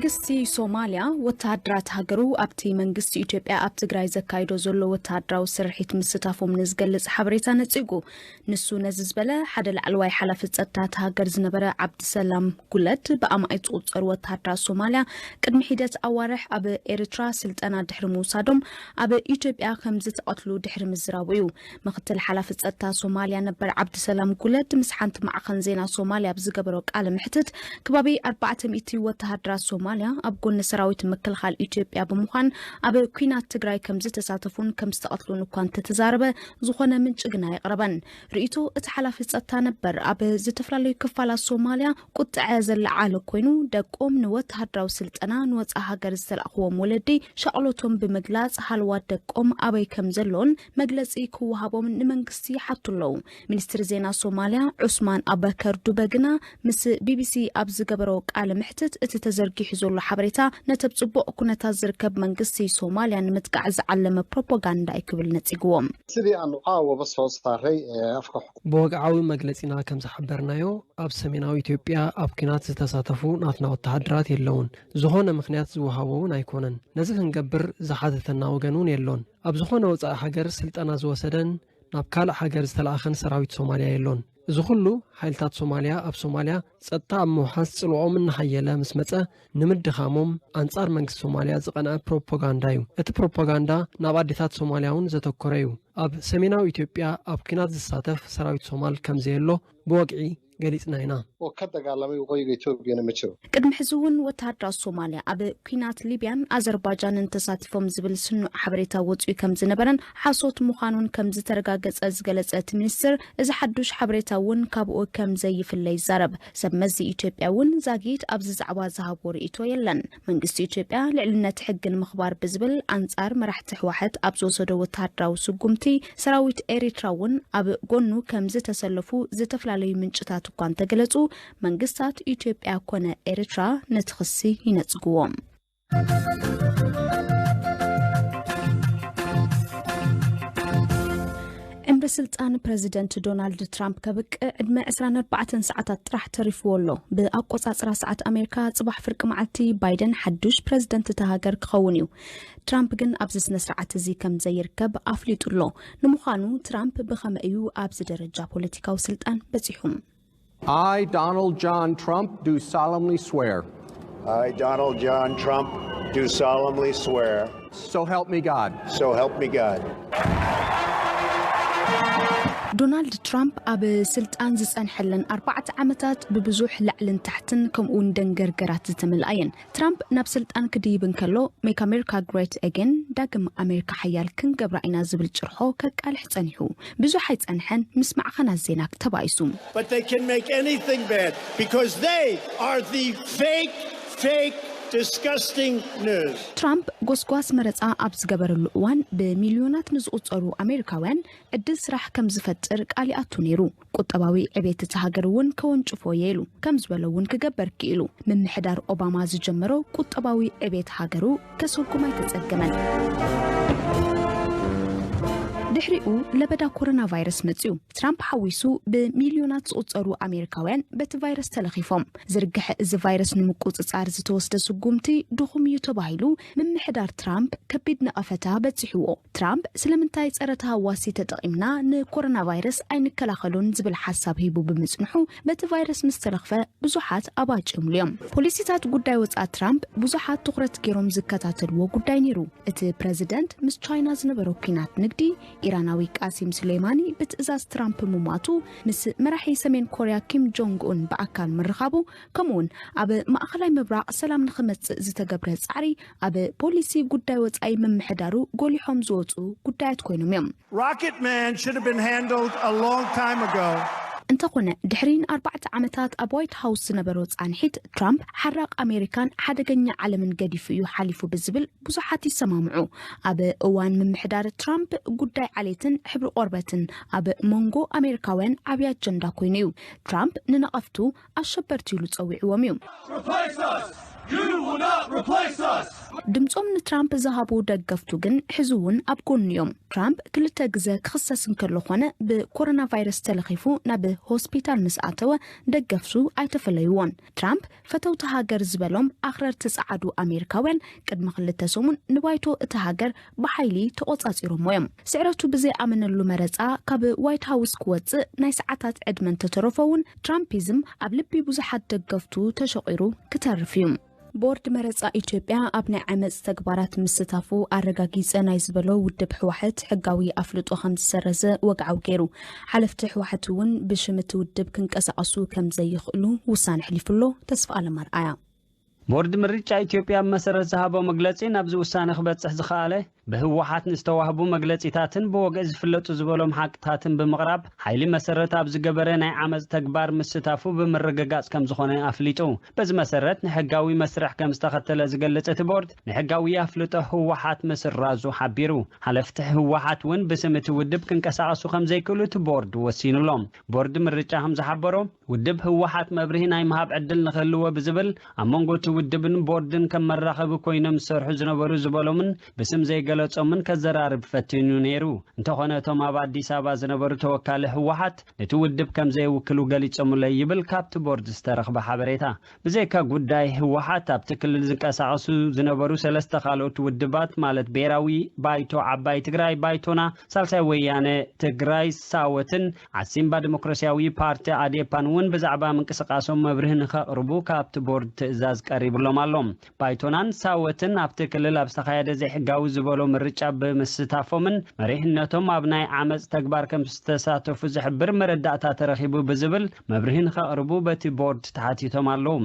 መንግስቲ ሶማልያ ወተሃደራት ሃገሩ ኣብቲ መንግስቲ ኢትዮጵያ ኣብ ትግራይ ዘካይዶ ዘሎ ወተሃደራዊ ስርሒት ምስታፎም ንዝገልጽ ሓበሬታ ነጺጉ። ንሱ ነዚ ዝበለ፣ ሓደ ላዕለዋይ ሓላፊ ጸጥታ እታ ሃገር ዝነበረ ዓብድሰላም ጉለድ ብኣማኢት ዝቑጸሩ ወተሃደራት ሶማልያ ቅድሚ ሒደት ኣዋርሕ ኣብ ኤርትራ ስልጠና ድሕሪ ምውሳዶም ኣብ ኢትዮጵያ ከም ዝተቐትሉ ድሕሪ ምዝራቡ እዩ። ምክትል ሓላፊ ጸጥታ ሶማልያ ነበር ዓብድሰላም ጉለድ ምስ ሓንቲ ማዕኸን ዜና ሶማልያ ኣብ ዝገበሮ ቃለ መሕትት፣ ከባቢ ኣርባዕተ ሚእቲ ወተሃደራት ሶማልያ ኣብ ጎኒ ሰራዊት ምክልኻል ኢትዮጵያ ብምዃን ኣብ ኲናት ትግራይ ከም ዝተሳተፉን ከም ዝተቐትሉን እኳ እንተተዛረበ፣ ዝኾነ ምንጪ ግና ኣየቕረበን። ርእይቶ እቲ ሓላፊ ጸጥታ ነበር ኣብ ዝተፈላለዩ ክፋላት ሶማልያ ቁጥዐ ዘለዓለ ኮይኑ፣ ደቆም ንወተሃደራዊ ስልጠና ንወጻኢ ሃገር ዝተላእኽዎም ወለዲ ሻቕሎቶም ብምግላጽ፣ ሃልዋት ደቆም ኣበይ ከም ዘሎን መግለጺ ክወሃቦም ንመንግስቲ ይሓቱ ኣለዉ። ሚኒስትሪ ዜና ሶማልያ ዑስማን ኣበከር ዱበ ግና ምስ ቢቢሲ ኣብ ዝገበሮ ቃለ መሕትት፣ እቲ ተዘርጊሑ ዘሎ ሓበሬታ ነቲ ኣብ ጽቡቕ ኩነታት ዝርከብ መንግስቲ ሶማልያ ንምጥቃዕ ዝዓለመ ፕሮፓጋንዳ እዩ ክብል ነጺግዎም። sidii aanu caawa ba soo saaray ee afka ብወግዓዊ መግለጺና ከም ዝሓበርናዮ፣ ኣብ ሰሜናዊ ኢትዮጵያ ኣብ ኲናት ዝተሳተፉ ናትና ወተሃደራት የለውን። ዝኾነ ምኽንያት ዝወሃቦ እውን ኣይኮነን። ነዚ ክንገብር ዝሓተተና ወገን እውን የሎን። ኣብ ዝኾነ ወጻኢ ሃገር ስልጠና ዝወሰደን ናብ ካልእ ሃገር ዝተላእኸን ሰራዊት ሶማልያ የሎን። እዚ ኩሉ፣ ሓይልታት ሶማልያ ኣብ ሶማልያ ጸጥታ ኣብ ምውሓስ ጽልኦም እናሓየለ ምስ መጸ፣ ንምድኻሞም ኣንጻር መንግስቲ ሶማልያ ዝቐንዐ ፕሮፓጋንዳ እዩ። እቲ ፕሮፓጋንዳ ናብ ኣዴታት ሶማልያ እውን ዘተኮረ እዩ። ኣብ ሰሜናዊ ኢትዮጵያ ኣብ ኲናት ዝሳተፍ ሰራዊት ሶማል ከም ዘየሎ ብወግዒ ገሊጽና ኢና። oo ka dagaalamay waqooyiga Ethoobiana ma jiro. ቅድሚ ሕዚ እውን ወተሃደራት ሶማልያ ኣብ ኲናት ሊብያን ኣዘርባጃንን ተሳቲፎም ዝብል ስኑዕ ሓበሬታ ወፂኡ ከም ዝነበረን ሓሶት ምዃኑን ከም ዝተረጋገፀ ዝገለፀ እቲ ሚኒስትር፣ እዚ ሓዱሽ ሓበሬታ እውን ካብኡ ከም ዘይፍለ ይዛረብ። ሰብ መዚ ኢትዮጵያ እውን ዛጊት ኣብዚ ዛዕባ ዝሃቦ ርእይቶ የለን። መንግስቲ ኢትዮጵያ ልዕልነት ሕጊ ንምኽባር ብዝብል ኣንጻር መራሕቲ ህወሓት ኣብ ዝወሰዶ ወተሃደራዊ ስጉምቲ፣ ሰራዊት ኤሪትራ እውን ኣብ ጎኑ ከም ዝተሰለፉ ዝተፈላለዩ ምንጭታት እኳ እንተገለጹ፣ መንግስታት ኢትዮጵያ ኮነ ኤሪትራ ነቲ ክሲ ይነጽግዎም። ዕምሪ ስልጣን ፕረዚደንት ዶናልድ ትራምፕ ከብቅዕ ዕድመ ዕስራን ኣርባዕተን ሰዓታት ጥራሕ ተሪፍዎ ኣሎ። ብኣቆጻጽራ ሰዓት ኣሜሪካ፣ ጽባሕ ፍርቂ መዓልቲ ባይደን ሓዱሽ ፕረዚደንት እታ ሃገር ክኸውን እዩ። ትራምፕ ግን ኣብዚ ስነ ስርዓት እዚ ከም ዘይርከብ ኣፍሊጡ ኣሎ። ንምዃኑ ትራምፕ ብኸመይ እዩ ኣብዚ ደረጃ ፖለቲካዊ ስልጣን በጺሑ? I, Donald John Trump, do solemnly swear. I, Donald John Trump, do solemnly swear. So help me God. So help me God. ዶናልድ ትራምፕ ኣብ ስልጣን ዝጸንሐለን ኣርባዕተ ዓመታት ብብዙሕ ላዕልን ታሕትን ከምኡውን ደንገርገራት ዝተመልኣ እየን። ትራምፕ ናብ ስልጣን ክድይብ እንከሎ፣ Make America Great Again፣ ዳግም ኣሜሪካ ሓያል ክንገብራ ኢና ዝብል ጭርሖ ከቃልሕ ጸኒሑ። ብዙሕ ኣይጸንሐን፣ ምስ ማዕኸናት ዜና ተባኢሱ። But they can make anything bad because they are the fake, fake, disgusting news. ትራምፕ ጎስጓስ መረጻ ኣብ ዝገበረሉ እዋን ብሚልዮናት ንዝቑጸሩ ኣሜሪካውያን ዕድል ስራሕ ከም ዝፈጥር ቃል ይኣቱ ነይሩ። ቁጠባዊ ዕቤት እታ ሃገር እውን ከወንጭፎ እየ ኢሉ ከም ዝበሎ እውን ክገበር ክኢሉ። ምምሕዳር ኦባማ ዝጀመሮ ቁጠባዊ ዕቤት ሃገሩ ከሰጉም ኣይተጸገመን። ድሕሪኡ ለበዳ ኮሮና ቫይረስ መጽዩ። ትራምፕ ሓዊሱ ብሚልዮናት ዝቑጸሩ ኣሜሪካውያን በቲ ቫይረስ ተለኺፎም። ዝርግሐ እዚ ቫይረስ ንምቁጽጻር ዝተወስደ ስጉምቲ ድኹም እዩ ተባሂሉ ምምሕዳር ትራምፕ ከቢድ ነቐፈታ በጺሕዎ። ትራምፕ ስለምንታይ ጸረ ተሃዋሲ ተጠቒምና ንኮሮና ቫይረስ ኣይንከላኸሉን ዝብል ሓሳብ ሂቡ ብምጽንሑ በቲ ቫይረስ ምስ ተለኽፈ ብዙሓት ኣባጭምሉ እዮም። ፖሊሲታት ጉዳይ ወጻኢ ትራምፕ ብዙሓት ትኹረት ገይሮም ዝከታተልዎ ጉዳይ ነይሩ። እቲ ፕረዚደንት ምስ ቻይና ዝነበሮ ኲናት ንግዲ፣ ኢራናዊ ቃሲም ሱሌማኒ ብትእዛዝ ትራምፕ ምሟቱ፣ ምስ መራሒ ሰሜን ኮርያ ኪም ጆንግ ኡን ብኣካል ምርኻቡ፣ ከምኡውን ኣብ ማእኸላይ ምብራቕ ሰላም ንኽመጽእ ዝተገብረ ጻዕሪ ኣብ ፖሊሲ ጉዳይ ወጻኢ ምምሕዳሩ ጎሊሖም ዝወጹ ጉዳያት ኮይኖም እዮም። Rocket Man should have been handled a long time ago. እንተኾነ ድሕሪ ንኣርባዕተ ዓመታት ኣብ ዋይት ሃውስ ዝነበሮ ጻንሒት፣ ትራምፕ ሓራቕ ኣሜሪካን ሓደገኛ ዓለምን ገዲፉ እዩ ሓሊፉ ብዝብል ብዙሓት ይሰማምዑ። ኣብ እዋን ምምሕዳር ትራምፕ ጉዳይ ዓሌትን ሕብሪ ቆርበትን ኣብ መንጎ ኣሜሪካውያን ዓብዪ ኣጀንዳ ኮይኑ እዩ። ትራምፕ ንነቐፍቱ ኣሸበርቲ ኢሉ ጸዊዕዎም እዩ። You will not replace us. ድምጾም ንትራምፕ ዝሃቡ ደገፍቱ ግን ሕዚ እውን ኣብ ጎኑ እዮም። ትራምፕ ክልተ ግዘ ክኽሰስ እንከሎ ኾነ ብኮሮና ቫይረስ ተለኺፉ ናብ ሆስፒታል ምስ ኣተወ ደገፍቱ ኣይተፈለይዎን። ትራምፕ ፈተውቲ ሃገር ዝበሎም ኣኽረርቲ ጸዓዱ ኣሜሪካውያን ቅድሚ ክልተ ሰሙን ንባይቶ እቲ ሃገር ብሓይሊ ተቖጻጺሮሞ እዮም። ስዕረቱ ብዘይኣመነሉ መረጻ ካብ ዋይት ሃውስ ክወጽእ ናይ ሰዓታት ዕድመ እንተተረፎ እውን ትራምፒዝም ኣብ ልቢ ብዙሓት ደገፍቱ ተሸቒሩ ክተርፍ እዩ። ቦርድ መረጻ ኢትዮጵያ ኣብ ናይ ዓመጽ ተግባራት ምስታፉ ኣረጋጊጸ ናይ ዝበሎ ውድብ ህወሓት ሕጋዊ ኣፍልጦ ከም ዝሰረዘ ወግዓዊ ገይሩ። ሓለፍቲ ህወሓት እውን ብሽም እቲ ውድብ ክንቀሳቐሱ ከም ዘይኽእሉ ውሳነ ኣሕሊፉ ኣሎ። ተስፋ ኣለማርኣያ። ቦርድ ምርጫ ኢትዮጵያ ኣብ መሰረት ዝሃቦ መግለጺ ናብዚ ውሳነ ክበጽሕ ዝኸኣለ ብህወሓት ንዝተዋህቡ መግለጺታትን ብወግዒ ዝፍለጡ ዝበሎም ሓቅታትን ብምቕራብ ሓይሊ መሰረት ኣብ ዝገበረ ናይ ዓመጽ ተግባር ምስታፉ ብምርግጋጽ ከም ዝኾነ ኣፍሊጡ። በዚ መሰረት ንሕጋዊ መስርሕ ከም ዝተኸተለ ዝገልጽ እቲ ቦርድ ንሕጋዊ ኣፍልጦ ህወሓት ምስራዙ ሓቢሩ። ሓለፍቲ ህወሓት እውን ብስም እቲ ውድብ ክንቀሳቐሱ ከም ዘይክእሉ እቲ ቦርድ ወሲኑሎም። ቦርድ ምርጫ ከም ዝሓበሮ ውድብ ህወሓት መብርሂ ናይ ምሃብ ዕድል ንክህልዎ ብዝብል ኣብ መንጎ እቲ ውድብን ቦርድን ከም መራኸቢ ኮይኖም ዝሰርሑ ዝነበሩ ዝበሎምን ብስም ዘይገለጾምን ከዘራርብ ፈቲኑ ነይሩ። እንተኾነ እቶም ኣብ ኣዲስ ኣበባ ዝነበሩ ተወካሊ ህወሓት ነቲ ውድብ ከም ዘይውክሉ ገሊጾምለይ ይብል ካብቲ ቦርድ ዝተረኽበ ሓበሬታ። ብዘይካ ጉዳይ ህወሓት ኣብቲ ክልል ዝንቀሳቐሱ ዝነበሩ ሰለስተ ካልኦት ውድባት ማለት ብሄራዊ ባይቶ ዓባይ ትግራይ ባይቶና፣ ሳልሳይ ወያነ ትግራይ ሳወትን ዓሲምባ ዲሞክራሲያዊ ፓርቲ ኣዴፓን እውን ብዛዕባ ምንቅስቃሶም መብርሂ ንኸቕርቡ ካብቲ ቦርድ ትእዛዝ ቀሪብሎም ኣሎ። ባይቶናን ሳወትን ኣብቲ ክልል ኣብ ዝተኻየደ ዘይሕጋዊ ዝበሎ ምርጫ ብምስታፎምን መሪሕነቶም ኣብ ናይ ዓመፅ ተግባር ከም ዝተሳተፉ ዝሕብር መረዳእታ ተረኺቡ ብዝብል መብርሂ ንኸቕርቡ በቲ ቦርድ ተሓቲቶም ኣለዉ።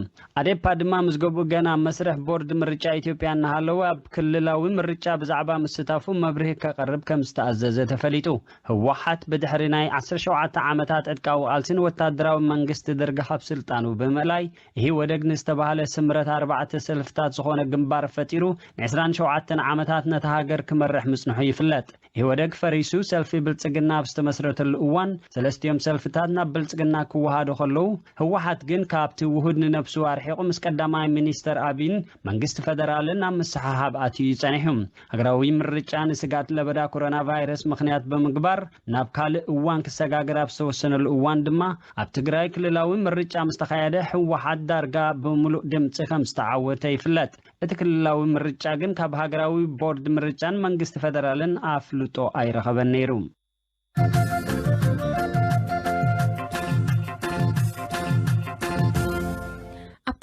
ኣዴፓ ድማ ምዝገብኡ ገና ኣብ መስርሕ ቦርድ ምርጫ ኢትዮጵያ እናሃለወ ኣብ ክልላዊ ምርጫ ብዛዕባ ምስታፉ መብርሂ ከቕርብ ከም ዝተኣዘዘ ተፈሊጡ። ህወሓት ብድሕሪ ናይ ዓሰርተ ሸውዓተ ዓመታት ዕጥቃዊ ቃልሲን ወታደራዊ መንግስቲ ደርግ ካብ ስልጣኑ ብምእላይ ኢህወደግ ንዝተባህለ ስምረት ኣርባዕተ ሰልፍታት ዝኾነ ግንባር ፈጢሩ ንዕስራን ሸውዓተን ዓመታት ነታ ሃገር ክመርሕ ምጽንሑ ይፍለጥ። ኢህወደግ ፈሪሱ ሰልፊ ብልጽግና ኣብ ዝተመስረተሉ እዋን ሰለስቲኦም ሰልፍታት ናብ ብልጽግና ክወሃዱ ከለዉ ህወሓት ግን ካብቲ ውሁድ ንነብሱ ኣርሒቑ ምስ ቀዳማይ ሚኒስተር ኣቢን መንግስቲ ፈደራልን ኣብ ምስሕሓብ ኣትዩ ጸኒሑ። ሃገራዊ ምርጫ ንስጋት ለበዳ ኮሮና ቫይረስ ምኽንያት ብምግባር ናብ ካልእ እዋን ክሰጋገር ኣብ ዝተወሰነሉ እዋን ድማ ኣብ ትግራይ ክልላዊ ምርጫ ምስ ተኻየደ ህወሓት ዳርጋ ብምሉእ ድምፂ ከም ዝተዓወተ ይፍለጥ። እቲ ክልላዊ ምርጫ ግን ካብ ሃገራዊ ቦርድ ምርጫን መንግስቲ ፈደራልን ኣፍልጦ ኣይረኸበን ነይሩ።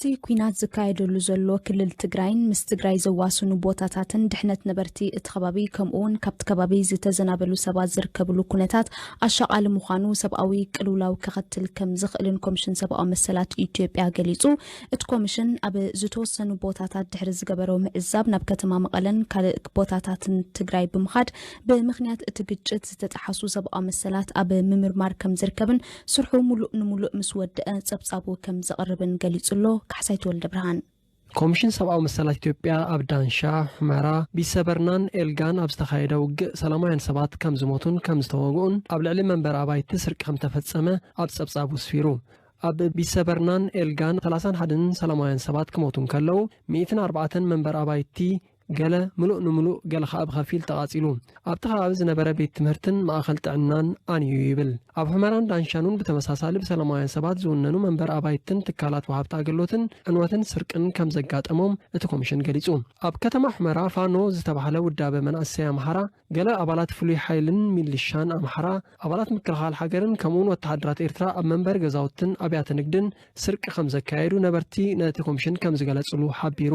ኣብቲ ኲናት ዝካየደሉ ዘሎ ክልል ትግራይን ምስ ትግራይ ዘዋስኑ ቦታታትን ድሕነት ነበርቲ እቲ ከባቢ ከምኡ እውን ካብቲ ከባቢ ዝተዘናበሉ ሰባት ዝርከብሉ ኩነታት ኣሻቓሊ ምዃኑ ሰብኣዊ ቅልውላው ከኸትል ከም ዝኽእልን ኮሚሽን ሰብኣዊ መሰላት ኢትዮጵያ ገሊጹ። እቲ ኮሚሽን ኣብ ዝተወሰኑ ቦታታት ድሕሪ ዝገበሮ ምዕዛብ ናብ ከተማ መቐለን ካልእ ቦታታትን ትግራይ ብምኻድ ብምኽንያት እቲ ግጭት ዝተጠሓሱ ሰብኣዊ መሰላት ኣብ ምምርማር ከም ዝርከብን ስርሑ ሙሉእ ንሙሉእ ምስ ወደአ ጸብጻቡ ከም ዘቕርብን ገሊጹ ኣሎ። ካሕሳይ ተወልደ ብርሃን። ኮሚሽን ሰብኣዊ መሰላት ኢትዮጵያ ኣብ ዳንሻ፣ ሑመራ፣ ቢሰበርናን ኤልጋን ኣብ ዝተኻየደ ውግእ ሰላማውያን ሰባት ከም ዝሞቱን ከም ዝተወግኡን ኣብ ልዕሊ መንበር ኣባይቲ ስርቂ ከም ተፈጸመ ኣብ ጸብጻቡ ኣስፊሩ። ኣብ ቢሰበርናን ኤልጋን ሰላሳን ሓደን ሰላማውያን ሰባት ክሞቱ እንከለዉ፣ ሚእትን ኣርባዕተን መንበር ኣባይቲ ገለ ምሉእ ንምሉእ ገለ ከኣ ብኸፊል ተቓጺሉ። ኣብቲ ከባቢ ዝነበረ ቤት ትምህርትን ማእኸል ጥዕናን ኣንዩ ይብል። ኣብ ሑመራን ዳንሻን እውን ብተመሳሳሊ ብሰላማውያን ሰባት ዝውነኑ መንበር ኣባይትን ትካላት ወሃብቲ ኣገልግሎትን ዕንወትን ስርቅን ከም ዘጋጠሞም እቲ ኮሚሽን ገሊጹ። ኣብ ከተማ ሑመራ ፋኖ ዝተባህለ ውዳበ መናእሰይ ኣምሓራ ገለ ኣባላት ፍሉይ ሓይልን ሚሊሻን ኣምሓራ፣ ኣባላት ምክልኻል ሃገርን ከምኡውን ወተሃደራት ኤርትራ ኣብ መንበሪ ገዛውትን ኣብያተ ንግድን ስርቂ ከም ዘካየዱ ነበርቲ ነቲ ኮሚሽን ከም ዝገለጽሉ ሓቢሩ።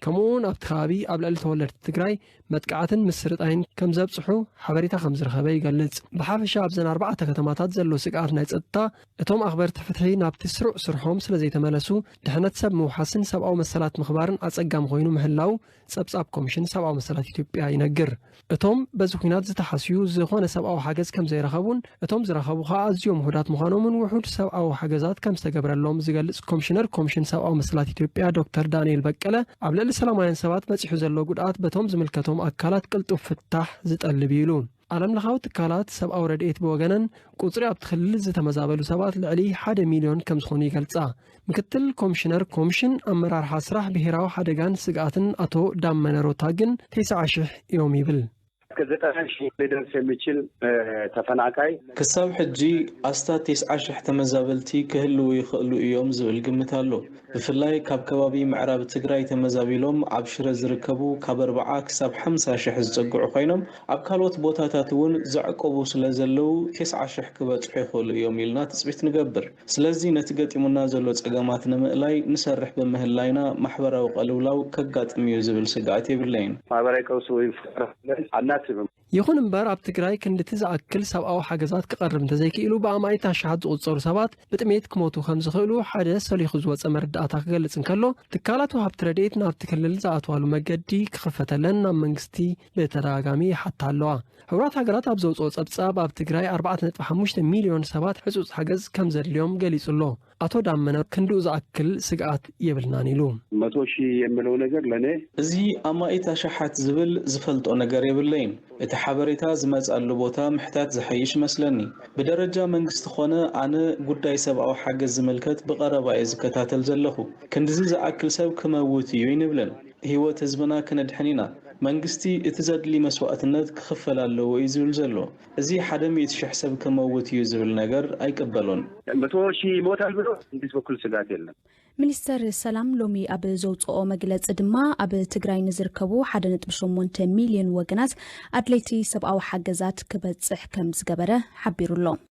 ከምኡውን ኣብቲ ከባቢ ኣብ ልዕሊ ተወለድቲ ትግራይ መጥቃዕትን ምስርጣይን ከም ዘብጽሑ ሓበሬታ ከም ዝረኸበ ይገልጽ። ብሓፈሻ ኣብዘን ኣርባዕተ ከተማታት ዘሎ ስግኣት ናይ ጸጥታ፣ እቶም ኣኽበርቲ ፍትሒ ናብቲ ስሩዕ ስርሖም ስለ ዘይተመለሱ፣ ድሕነት ሰብ ምውሓስን ሰብኣዊ መሰላት ምኽባርን ኣጸጋሚ ኮይኑ ምህላው ጸብጻብ ኮሚሽን ሰብኣዊ መሰላት ኢትዮጵያ ይነግር። እቶም በዚ ኲናት ዝተሓስዩ ዝኾነ ሰብኣዊ ሓገዝ ከም ዘይረኸቡን እቶም ዝረኸቡ ኸኣ ኣዝዮም ውሑዳት ምዃኖምን ውሑድ ሰብኣዊ ሓገዛት ከም ዝተገብረሎም ዝገልጽ ኮሚሽነር ኮሚሽን ሰብኣዊ መሰላት ኢትዮጵያ ዶክተር ዳንኤል በቀለ፣ ኣብ ልዕሊ ሰላማውያን ሰባት በጺሑ ዘሎ ጉድኣት በቶም ዝምልከቶም ኣካላት ቅልጡፍ ፍታሕ ዝጠልብ እዩ ኢሉ። ዓለም ለኻዊ ትካላት ሰብኣዊ ረድኤት ብወገነን፣ ቁጽሪ ኣብቲ ክልል ዝተመዛበሉ ሰባት ልዕሊ ሓደ ሚልዮን ከም ዝኾኑ ይገልጻ። ምክትል ኮሚሽነር ኮሚሽን ኣመራርሓ ስራሕ ብሄራዊ ሓደጋን ስግኣትን ኣቶ ዳመነ ሮታ ግን፣ ተስዓ ሽሕ እዮም ይብል። እስከ ዘጠና ሺህ ሊደርስ የሚችል ተፈናቃይ። ክሳብ ሕጂ ኣስታት ተስዓ ሽሕ ተመዛበልቲ ክህልዉ ይኽእሉ እዮም ዝብል ግምት ኣሎ። ብፍላይ ካብ ከባቢ ምዕራብ ትግራይ ተመዛቢሎም ኣብ ሽረ ዝርከቡ ካብ ኣርብዓ ክሳብ ሓምሳ ሽሕ ዝጸግዑ ኮይኖም፣ ኣብ ካልኦት ቦታታት እውን ዘዕቆቡ ስለ ዘለዉ፣ ተስዓ ሽሕ ክበጽሑ ይኽእሉ እዮም ኢልና ትጽቢት ንገብር። ስለዚ ነቲ ገጢሙና ዘሎ ጸገማት ንምእላይ ንሰርሕ ብምህላይና፣ ማሕበራዊ ቀልውላው ከጋጥም እዩ ዝብል ስግኣት የብለይን። ማህበራዊ ቀውስ ወይ ኣናስብም። ይኹን እምበር፣ ኣብ ትግራይ ክንድቲ ዝኣክል ሰብኣዊ ሓገዛት ክቐርብ እንተዘይክኢሉ፣ ብኣማኢት ኣሽሓት ዝቑጸሩ ሰባት ብጥሜት ክሞቱ ከም ዝኽእሉ ሓደ ሰሊኹ ዝወጸ መረዳእታ ክገልጽ እንከሎ፣ ትካላት ወሃብቲ ረድኤት ናብቲ ክልል ዝኣትዋሉ መገዲ ክኽፈተለን ናብ መንግስቲ ብተደጋጋሚ ይሓታ ኣለዋ። ሕቡራት ሃገራት ኣብ ዘውፅኦ ጸብጻብ፣ ኣብ ትግራይ ኣርባዕተ ነጥቢ ሓሙሽተ ሚልዮን ሰባት ሕጹጽ ሓገዝ ከም ዘድልዮም ገሊጹ ኣሎ። ኣቶ ዳመነ ክንድኡ ዝኣክል ስግኣት የብልናን ኢሉ። መቶ ሺህ የምለው ነገር ለእኔ እዚ ኣማኢት ኣሽሓት ዝብል ዝፈልጦ ነገር የብለይን። እቲ ሓበሬታ ዝመጽኣሉ ቦታ ምሕታት ዝሓይሽ መስለኒ። ብደረጃ መንግስቲ ኾነ ኣነ ጉዳይ ሰብኣዊ ሓገዝ ዝምልከት ብቐረባ እየ ዝከታተል ዘለኹ። ክንድዚ ዝኣክል ሰብ ክመውት እዩ ይንብልን። ህይወት ህዝብና ክነድሕን ኢና። መንግስቲ እቲ ዘድሊ መስዋእትነት ክኽፈል ኣለዎ እዩ ዝብል ዘሎ። እዚ ሓደ ሚእቲ ሽሕ ሰብ ክመውት እዩ ዝብል ነገር ኣይቅበሎን። መቶ ሺህ ይሞታል ብሎ እንዲስ በኩል ስጋት የለም። ሚኒስተር ሰላም ሎሚ ኣብ ዘውፅኦ መግለፂ ድማ፣ ኣብ ትግራይ ንዝርከቡ ሓደ ነጥቢ ሸሞንተ ሚልዮን ወገናት ኣድለይቲ ሰብኣዊ ሓገዛት ክበፅሕ ከም ዝገበረ ሓቢሩ ኣሎ።